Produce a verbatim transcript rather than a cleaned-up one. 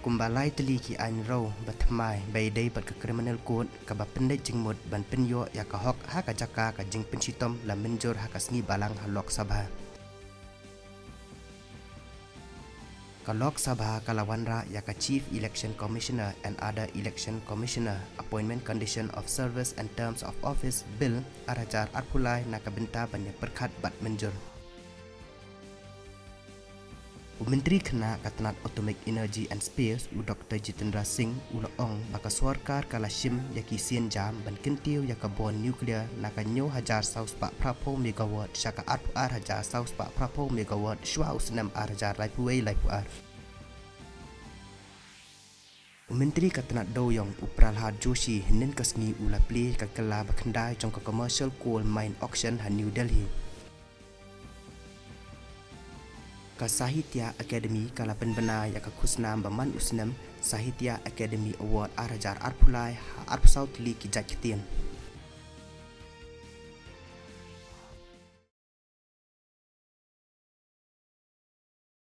Kumba lai tylli ki aiñ rew ba thymmai ba ïadei bad ka Criminal Code kaba pynleit jingmut ban pynïoh ïa ka hok ha ka jaka ka jingpynshitom la mynjur ha ka sngi Balang ha Lok Sabha. Ka Lok Sabha ka la wanrah ïa ka Chief Election Commissioner and other Election Commissioner Appointment Condition of Service and Terms of Office Bill ar hajar arphew lai na ka bynta ban ïa pyrkhat bad mynjur. U Myntri Khynnah ka tnat Atomic Energy and Space, u Doktor Jitendra Singh, u la ong ba ka sorkar ka la shim ïa ki sienjam ban kyntiew ïa ka bor nuclear na ka hynñiew hajar saw spah phra phew megawatt sha ka arphew ar hajar saw spah phra phew megawatt shuwa u snem ar hajar laiphew wei laiphew ar. U Myntri ka tnat Dewiong, u Pralhad Joshi, hynnin ka sngi u la plie ka kylla ba khyndai jong ka Commercial Coal Mine Auction ha New Delhi. Ka Sahitya Akademi ka la pynbna ïa ka khusnam ba man u snem Sahitya Akademi Award ar hajar arphew lai ha arphew saw tylli ki jait ktien.